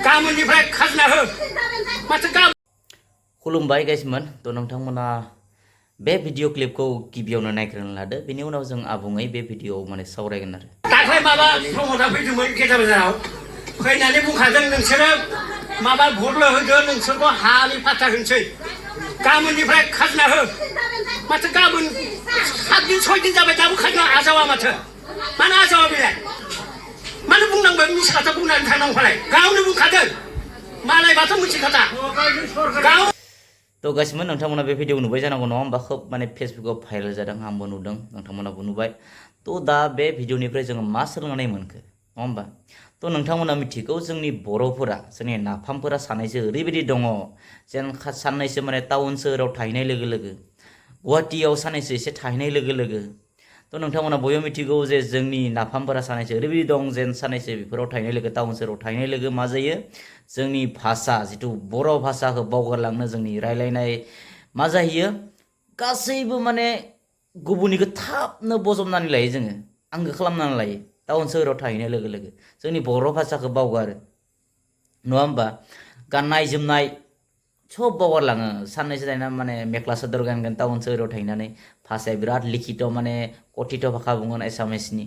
गाबोननिफ्राय खाजोना हो माथो गाबोन खुलुमबाय गाइसमोन थ' नोंथांमोना बे भिडिअ क्लिपखौ गिबियावनो नायग्रोना लादो बेनि उनाव जों आबुङै बे भिडिअआव माने सावरायगोन आरो दाख्लै माबा प्रमदा फैदोंमोन गेजेर बाजाराव फैनानै बुंखादों नोंसोरो माबा भट होदो नोंसोरखौ हानि फाथा होनोसै गाबोननिफ्राय खाजोना हो माथो गाबोन 7 दिन 6 दिन जाबाय दाबो खाजोना आजावा माथो मानो आजावा बेलाय मानो बुंनांबाय मिस खोथा बुंनानै थांनांगौलाय गावनो बुंखादों मालायबाथ' मोनसे खोथा गाव थ' गाइसमोन नोंथांमोना बे भिडिअ नुबाय जानांगौ नङा होमबा खोब माने फेसबुकआव भाइरेल जादों आंबो नुदों नोंथांमोनाबो नुबाय थ' दा बे भिडिअनिफ्राय जोङो मा सोलोंनानै मोनखो नङा होमबा थ' नोंथांमोना मिथिगौ जोंनि बर'फोरा जोंनि नाफामफोरा सानैसो ओरैबायदि दङ जेन साननैसो माने टाउन सोहोराव थाहैनाय लोगो लोगो गुवाहाटीयाव साननैसो एसे थाहैनाय लोगो लोगो थ' नोंथांमोना बयबो मिथिगौ जे जोंनि नाफामफोरा साननैसो ओरैबायदि दं जेन साननैसो बेफोराव थाहैनाय लोगो टाउन सोहोराव थाहैनाय लोगो मा जायो जोंनि भाषा जिथु बर' भाषाखौ बावगारलांनो जोंनि रायलायनाय मा जाहैयो गासैबो माने गुबुननिखौ थाबनो बजबनानै लायो जोङो आंगो खालामनानै लायो टाउन सोहोराव थाहैनाय लोगो लोगो जोंनि बर' भाषाखौ बावगारो नङा होमबा गाननाय जोमनाय सब बावगारलाङो साननैसो जाना माने मेख्ला सादर गानगोन टाउन सोहोराव थाहैनानै भाषाया बिराद लिखित माने कथित भाषा बुङोन एसामिसनि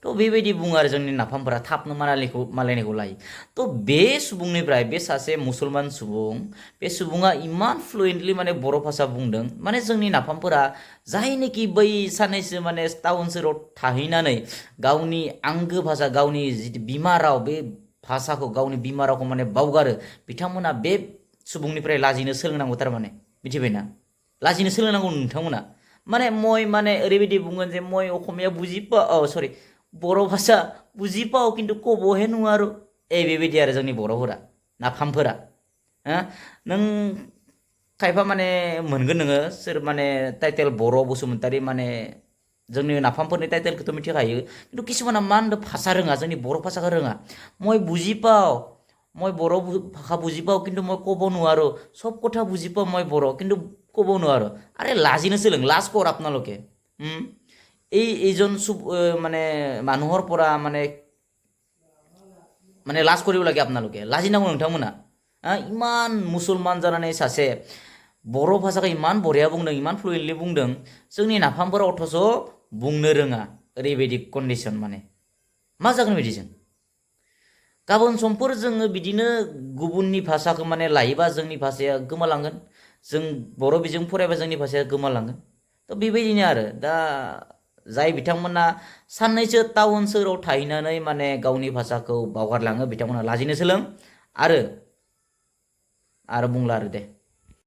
थ' बेबायदि बुङो आरो जोंनि नाफामफोरा थाबनो मालायनिखौ लायो थ' बे सुबुंनिफ्राय बे सासे मुसलमान सुबुं बे सुबुङा इमान फ्लुयेन्टलि माने बर' भाषा बुंदों माने जोंनि नाफामफोरा जायनोखि बै साननैसो माने टाउन सोहोराव थाहैनानै गावनि आंगो भाषा गावनि जिथु बिमा राव बे भाषाखौ गावनि बिमा रावखौ माने बावगारो बिथांमोना बे सुबुंनिफ्राय लाजिनो सोलोंनांगौ थारमाने मिथिबायना लाजिनो सोलोंनांगौ नोंथांमोना माने मय माने ओरैबायदि बुंगोन जे मय अखमिया बुजिपा सरि बर' भाषा बुजिपाओ किन्तु कबोहे नुआरो बेबायदि आरो जोंनि बर'फोरा नाफामफोरा नों खायफा माने मोनगोन नोङो सोर माने टाइटेल बर' बसुमतारी माने जोंनि नाफामफोरनि टाइटेलखौथ' मिथिखायो किन्तु किसुमाना मा होनदों भाषा रोङा जोंनि बर' भाषाखौ रोङा मय बुजिपाओ मय बर' भाषा बुजिपाओ किन्तु मय कब नुआरो सब কথা बुजिपाओ मय बर' किन्तु कब नुआरो আরে লাজিনো সোलों লাজ কৰ আপোনালোকে এইজন মানে মানুহৰ পৰা মানে মানে লাজ কৰিব লাগে আপোনালোকে লাজিनांगौ नोंथांमोना इमान मुसलमान जानानै सासे बर' भाषाखौ इमान बरिया बुंदों इमान फ्लुयेन्टलि बुंदों जोंनि नाफामफोरा अथ'स' बुंनो रोङा ओरैबायदि कन्डिशन माने मा जागोन बिदिजों गाबोन समफोर जोङो बिदिनो गुबुननि भाषाखौ माने लायोबा जोंनि भाषाया गोमालांगोन जों बर' बिजों फरायबा जोंनि भाषाया गोमालांगोन थ' बेबायदिनो आरो दा जाय बिथांमोना साननैसो टाउन सोहोराव थाहैनानै माने गावनि भाषाखौ बावगारलाङो बिथांमोना लाजिनो सोलों आरो बुंला आरो दे